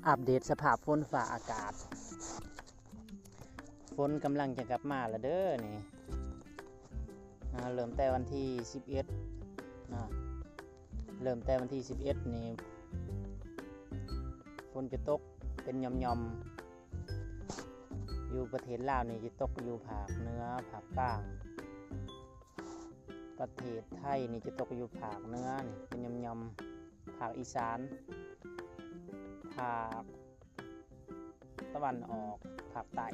ອັບເດດສະພາບຝົນຟ້າອາກາດ. ຝົນກຳລັງຈະກັບມາລະເດີນີ້. ອ່າ ເລີ່ມແຕ່ວັນທີສິບເອັດນະ, ເລີ່ມແຕ່ວັນທີສິບເອັດນີ້ ຝົນຈະຕົກເປັນຫຍ່ອມໆ. ຢູ່ປະເທດລາວນີ້ຈະຕົກຢູ່ພາກເໜືອ, ພາກກາງ. ປະເທດໄທນີ້ຈະຕົກຢູ່ພາກເໜືອນີ້ເປັນຫຍ່ອມໆ, ພາກອີສານ, ພາກຕາເວັນອອກ, ພາກໃຕ້.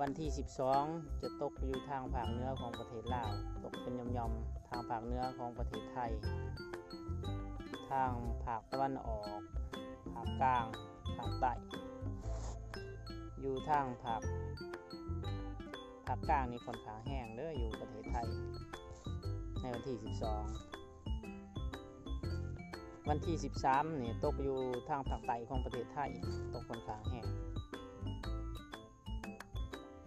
ວັນທີສິບສອງ ຈະຕົກຢູ່ທາງພາກເໜືອຂອງປະເທດລາວ, ຕົກເປັນຫຍ່ອມໆ ທາງພາກເໜືອຂອງປະເທດໄທ, ທາງພາກຕາເວັນອອກ, ພາກກາງ, ພາກໃຕ້. ຢູ່ທາງພາກ ພາກກາງນີ້ຂ້ອນຂ້າງແຮງເດີ ຢູ່ປະເທດໄທ ໃນວັນທີສິບສອງ. ວັນທີສິບສາມນີ້ຕົກຢູ່ທາງພາກໃຕ້ຂອງປະເທດໄທ, ຕົກຂ້ອນຂ້າງແຮງ.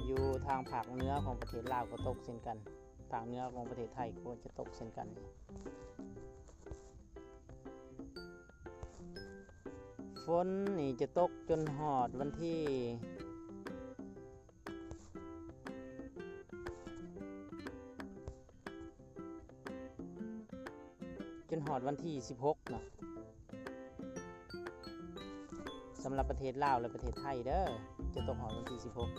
ຢູ່ທາງພາກເໜືອຂອງປະເທດລາວກໍຕົກເຊັ່ນກັນ, ພາກເໜືອຂອງປະເທດໄທກໍຈະຕົກເຊັ່ນກັນ. ຝົນນີ້ຈະຕົກຈົນຮອດວັນທີ ຈົນຮອດວັນທີສິບຫົກເນາະ, ສຳລັບປະເທດລາວ ແລະ ປະເທດໄທເດີ ຈະຕົກຮອດວັນທີສິບຫົກ.